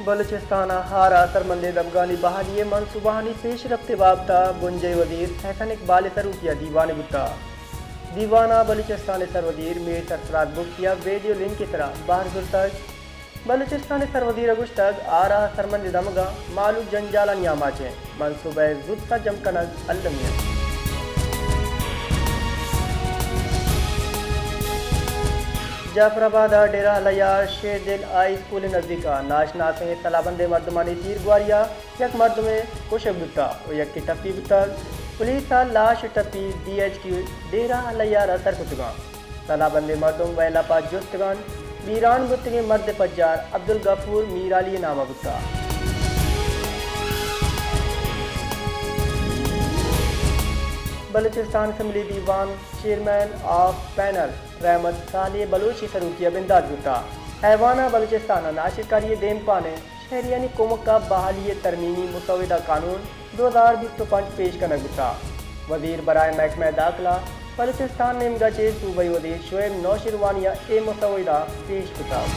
بلوچستان ء ہار ء سرمندیں دمگانی بحالی ء منصوبہانی پیش رفت ء بابت ء بنجاہی وزیر احسن اقبال ء سروکی ء دیوانے بوتگ۔ دیوان ء بلوچستان ء سروزیر میر سرفراز بگٹی ء ویڈیو لنک ء سرا بہر زرتگ۔ بلوچستان ء سروزیر ء گوشتگ، ہار ء سرمندیں دمگاں مہلوک جنجالانی آماچ انت، منصوبہ ء زوت سرجم کنگ المی انت۔ جعفر آباد ء ڈیرہ اللہ یار شیردل ہائی اسکول ء نزیک ء ناشناسیں تلابندیں مردمانی تیرگواری ء یک مردمے کشگ بوتگ و یکے ٹپی بوتگ۔ پولیس ء لاش ء ٹپی ڈی ایچ کیو ڈیرہ اللہ یار ء سر کتگ انت۔ تلابندیں مردم ویل ء پاد جتگ انت۔ بیران بوتگیں مرد ء پجار عبدالغفور میرالی ء نام ء بوتگ۔ بلوچستان اسمبلی دیوان چیئرمین آف پینل رحمت صالح بلوچ ء سروکی ء بندات بوتگ۔ ایوان ء بلوچستان ء ناشرکاری ء دیمپان ء شہریانی کمک ء بحالی ء ترمیمی مسودہ قانون دو ہزار بیست و پنچ پیش کنگ بوتگ۔ وزیر برائے محکمہ داخلہ بلوچستان نیمگ ء چہ صوبائی وزیر شعیب نوشیروانی ء اے مسودہ پیش کتگ۔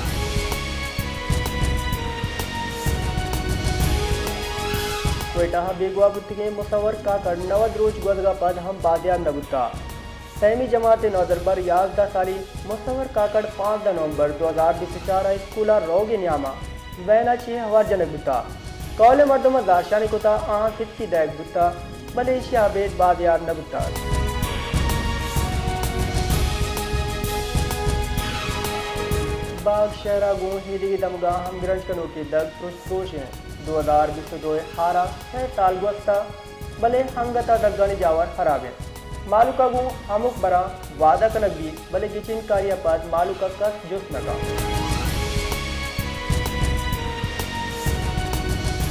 کوئٹہ ء بیگواہ بوتگیں مصور کاکڑ نود روچ گوزگ ء پد ہم بازیاب نہ بوتگ۔ سیمی جماعت ء نودربر یازدہ سالی مصور کاکڑ پانزدہ نومبر دو ہزار بیست و چار ء اسکول ء روگ ء نیام ء وین ء چہ ہوار جنگ بوتگ۔ کہول ء مردماں زہرشانی کتگ، آہاں ستکی دئیگ بوتگ، بلے ایشی ء ابید بازیاب نہ بوتگ۔ باگ شہر ء گوں ایدگہ دمگاں ہمگرنچ کنوکیں دگ پرشت پروش انت۔ دو ہزار بیست و دو ء ہار ء سئے سال گوستہ، بلے انگت ء دگانی جاور ہراب انت۔ مہلوک ء گوں ہمک براں وعدہ کنگ بیت، بلے گچین کاری ء پد مہلوک ء کس جست نہ کنت۔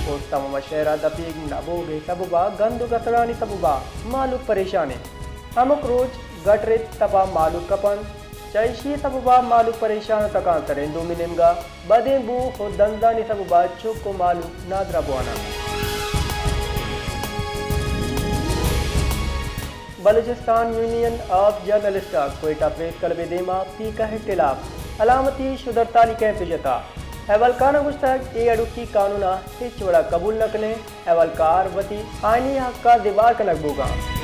اوست ء محمد شہر ء دپیگ نہ بوگ ء سبب ء گند و گسڑانی سبب ء مہلوک پریشان انت۔ ہمک روچ گٹر ء تپ ء مہلوک کپ انت۔ چہ ایشی ء سبب ء مہلوک پریشان و تکانسر انت۔ دومی نیمگ ء بدیں بو و دنزانی سبب ء چک و مہلوک نادراہ بوان انت۔ بلوچستان یونین آف جرنلسٹ ء کوئٹہ پریس کلب ء دیم ء پیکہ ء خلاف علامتی شدرتالی کیمپ جتگ۔ احوالکاراں گوشتگ، اے اڑکی قانون ء ہچ وڑ ء قبول نہ کنیں۔ احوالکار وتی آئینی حق ء زبہر کنگ بوگ ء انت۔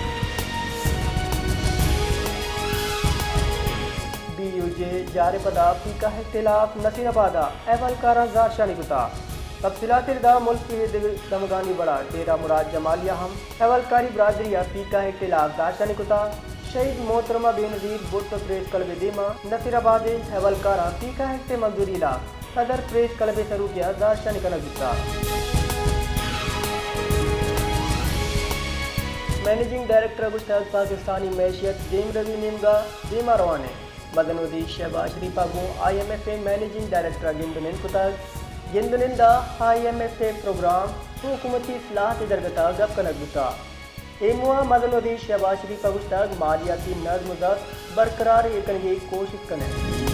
بی یو جے جار ء پدا پیکہ ء خلاف نصیر آباد ء احوالکاراں زہرشانی کتگ۔ تفصیلات ء ردا ملک ء دگہ دمگانی وڑا ڈیرہ مراد جمالی ء ہم احوالکاری برادری ء پیکہ ء خلاف زہرشانی کتگ۔ شہید محترمہ بے نظیر بھٹو پریس کلب ء دیما نصیر آباد ء احوالکاراں پیکہ ایکٹ ء منظوری ء ہلاپ صدر پریس کلب ء سروکی ء زہرشانی کنگ بوتگ۔ منیجنگ ڈائریکٹر ء گوشتگ، پاکستانی معیشت دیمروی نیمگ ء دیما روان انت۔ مزن وزیر شہباز شریف ء گوں آئی ایم ایف ء منیجنگ ڈائریکٹر ء گند و نند کتگ۔ گند و نند ء آئی ایم ایف ء پروگرام و حکومتی اصلاحات ء درگت ء گپ کنگ بوتگ۔ اے موہ ء مزن وزیر شہباز شریف ء گوشتگ، مالیاتی نظم و ضبط برقرار ایر کنگ ء کوشست کن انت۔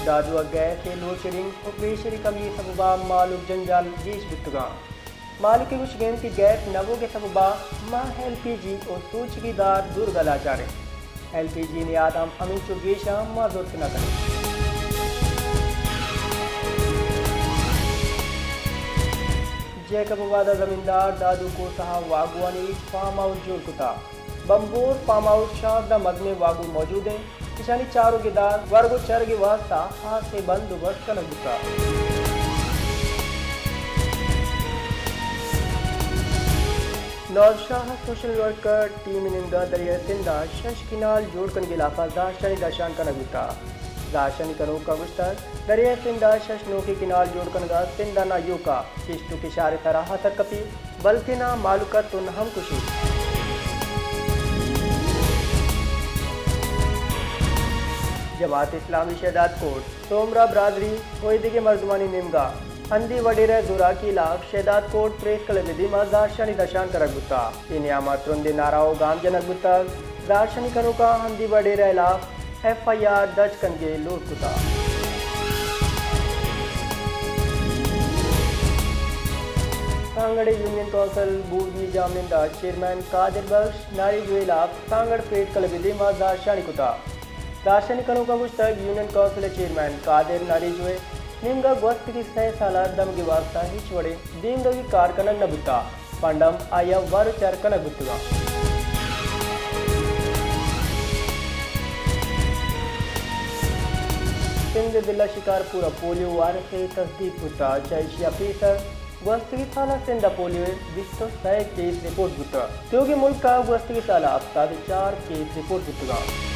دادو ء گیس ء لوڈشیڈنگ و پریشر ء کمی ء سبب ء مہلوک جنجال گیش بوتگ انت۔ مہلوک ء گوشگ انت کہ گیس نہ بوگ ء سبب ء ما ایل پی جی و سوچگی دار زورگ ء لاچار انت۔ ایل پی جی نیاد ہم ہمینچو گیش ء ما زرت نہ کنیں۔ جیکب آباد ء زمیندار دادو کوسہ ء واگوانی فارم ہاؤس جوڑ کتگ۔ بمبور فارم ہاؤس شانزدہ مزنیں واگو موجود انت۔ ایشانی چاروک ء دار ورگ و چرگ ء واستہ ہاسیں بندوبست کنگ بوتگ۔ نوزشاہ ء سوشل ورکر ٹیم ء نیمگ ء دریائے سندھ ء شش کینال جوڑ کنگ ء ہلاپ ء زہرشانی درشان کنگ بوتگ۔ زہرشانی کنوکاں گوشتگ، دریائے سندھ ء شش نوکیں کینال جوڑ کنگ ء سندھ ء نہ ایوک ء کشت و کشار ء سرا اثر کپیت، بلکنا مہلوک ء تن ہم کشیت۔ جماعت اسلامی شہداد کوٹ سومرا برادری و ایدگہ مردمانی نیمگا ہندی وڈیرہ زوراکی ہلاپ شہداد کوٹ پریس کلب ء دیما زہرشانی درشان کنگ بوتگ۔ اے نیاما ترندیں نعرہ و گام جنگ بوتگ۔ زہرشانی کنوکاں ہندی وڈیرہ ہلاپ ایف آئی آر درج کنگ ء لوٹ کتگ۔ سانگڑ ء یونین کونسل بورگی جامنند ء چیئرمین قادر بخش ناریجو ہلاپ سانگڑ پریس کلب ء دیما زہرشانی کتگ۔ درشانی کنوکاں گوشتگ، یونین کونسل ءِ چیئرمین قادر ناریجو ءِ نیمگ ءَ گوستگیں سئے سال ءَ دمگ ءِ واستہ ہچ وڑیں دیمروی کار کنگ نہ بوتگ، پنڈم آئی ءَ وار ءُ چار کنگ بوتگ اَنت۔ سندھ ءِ ضلع شکارپور ءَ پولیو وائرس ءِ تصدیق بوتگ، چہ ایشی ءَ پیسر گوستگیں سال ءَ سندھ ءَ پولیو ءِ بیست ءُ سئے کیس رپورٹ بوتگ۔ تیوگیں ملک ءَ گوستگیں سال ءَ ہپتاد ءُ چار کیس رپورٹ بوتگ اَنت۔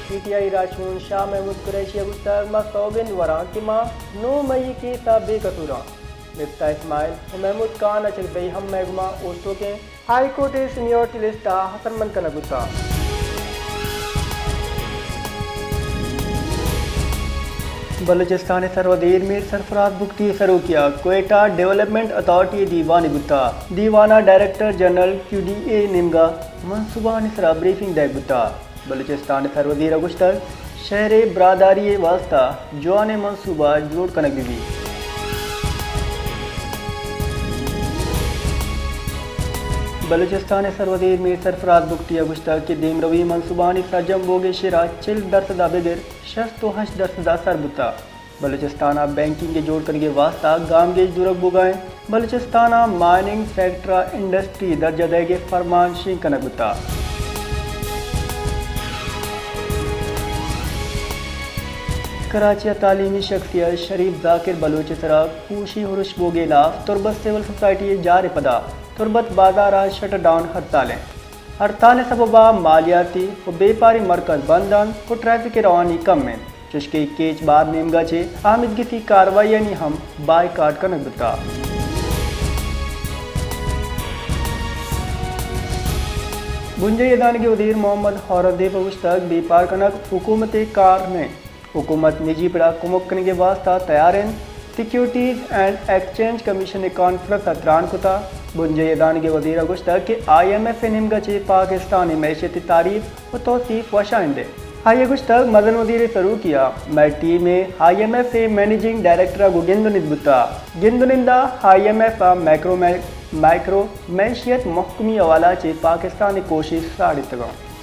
پی ٹی آئی راہشون شاہ محمود قریشی ءَ گوشتگ، ما سوگند وراں کہ ما نو مئی ءِ کیس ءَ بے قصور آں۔ مفتاح اسماعیل ءُ محمود خان اچکزئی ہم مئے گوما اوشتوکیں ہائی کورٹ ءِ سینیئرٹی لسٹ ءَ اثرمند کنگ بوتگ۔ بلوچستان ءِ سروزیر میر سرفراز بگٹی ءِ سروکی ءَ کوئٹہ ڈیولپمنٹ اتھارٹی ءِ دیوانے بوتگ۔ دیوان ءَ director general Q D A ءِ نیمگ ءَ منصوبہانی سرا بریفنگ دئیگ بوتگ۔ بلوچستان ءِ سروزیر ءَ گوشتگ، شہر ءِ براہداری ءِ واستہ جوانیں منصوبہ جوڑ کنگ بہ بیت۔ بلوچستان ءِ سروزیر میر سرفراز بگٹی ءَ گوشتگ کہ دیمروی منصوبہانی سرجم بوگ ءِ شرح چل درسد ءَ بگر شست ءُ ہشت درسد ءَ سر بوتگ۔ بلوچستان ءَ بینکنگ ءِ جوڑ کنگ ءِ واستہ گامگیج زورگ بوگ ءَ اِنت۔ بلوچستان ءَ مائننگ سیکٹر ءَ انڈسٹری درجہ دئیگ ءِ فرمان شنگ کنگ بوتگ۔ کراچی ءَ تعلیمی شخصیت شریف ذاکر بلوچ ءِ سرا کوشی ارش بوگ ءِ ہلاپ تربت سول سوسائٹی ءِ جار ءِ پدا تربت بازار ءَ شٹ ڈاؤن ہڑتال اِنت۔ ہڑتال ءِ سبب ءَ مالیاتی ءُ بیپاری مرکز بند اَنت ءُ ٹریفک ءِ روانی کم اِنت، چوشکہ کیچ بہار نیمگ ءَ چہ آمیدگسی کاروائیانی ہم بائیکاٹ کنگ بوتگ۔ بنجاہی ادانگ ءِ وزیر محمد اورنگزیب ءَ گوشتگ، بیپار کنگ حکومت ءِ کار نہ اِنت۔ حکومت نجی پڑ ءَ کمک کنگ ءِ واستہ تیار اِنت۔ سیکیورٹیز اینڈ ایکسچینج کمیشن ءِ کانفرنس ءَ تران کتگ۔ بنجاہی ادانگ ءِ وزیر ءَ گوشتگ کہ آئی ایم ایف ءِ نیمگ ءَ چہ پاکستان ءِ معیشت ءِ تعریف ءُ توسیف وشائند اِنت۔ آئی ءَ گوشتگ، مزن وزیر ءِ سروکی ءَ مئے ٹیم ءَ آئی ایم ایف ءِ مینیجنگ ڈائریکٹر ءَ گوں گند ءُ نند بوتگ۔ گند ءُ نند ءَ آئی ایم ایف ءَ مائیکرو مائیکرو معیشت ءِ مہکمی ءِ حوالہ ءَ چہ پاکستان ءِ کوشست ساڑتگ اَنت۔